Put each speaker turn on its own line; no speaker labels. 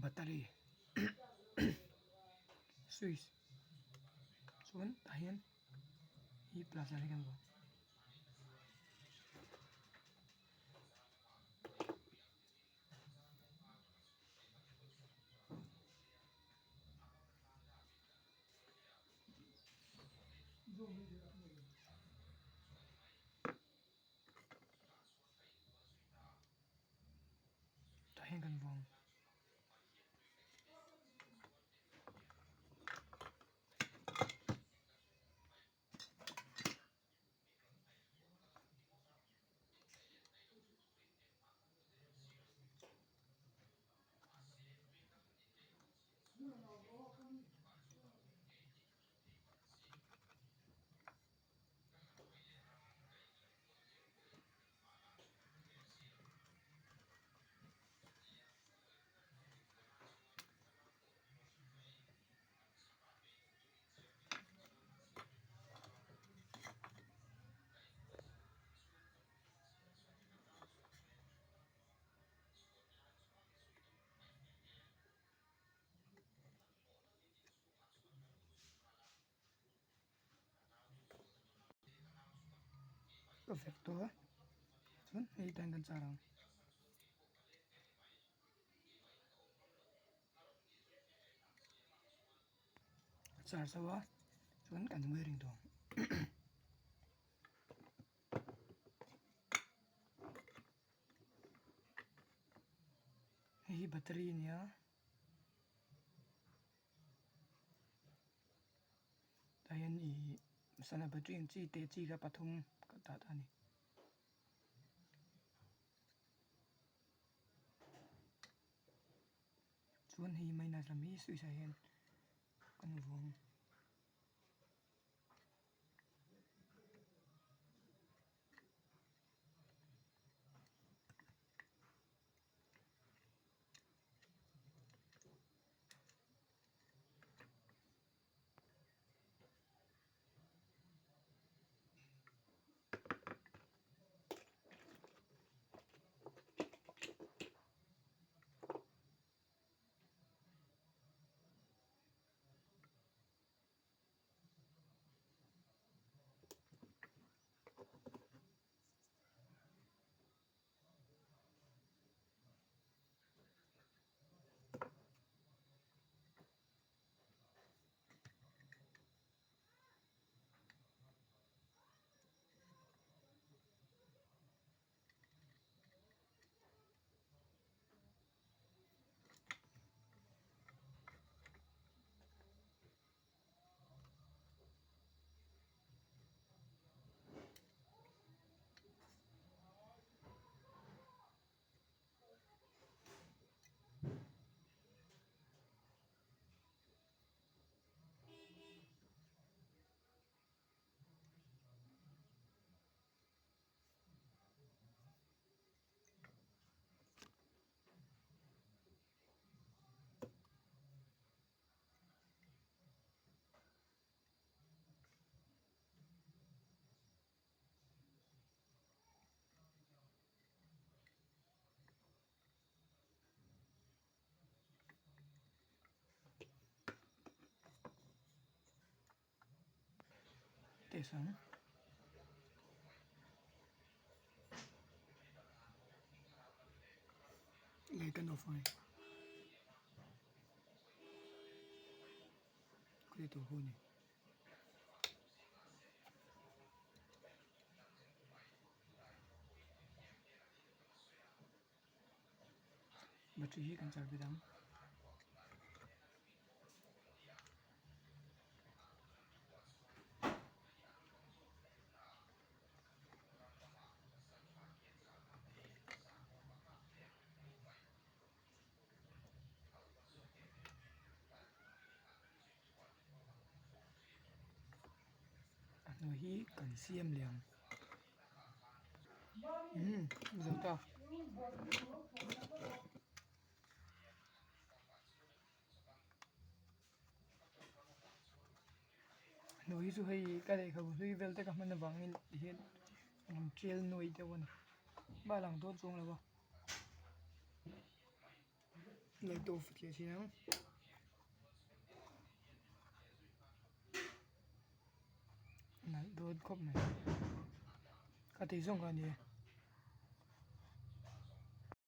Battery switch chuan tah hian hi plus ah hian kan vuah. Tah hian kan vawng. Ka vek tawh a chuan hei tan kan char ang. A char zo a chuan kan wearing tawh ang. Hei hi battery a ni a tah hian ihh sana battery ang chi te chi kha pathum ka dah ta a ni. Chuan hei minus lam hi switch ah hian kan vawng. Test ang. Light an off ang. Kaya ito huni. Battery hi kan char bet ang. A hnuai hi kan siam leh ang. Umm zo ta. A hnuai hi chu hei ka lehkhabu hlui vel te ka hman avangin tihian a rawn tial nuai deuh a ni. Bak a lang dawn chuang lo a. Light off a tih a chiang. Nalh dawn khawp mai. Ka tih zawng kha a ni e.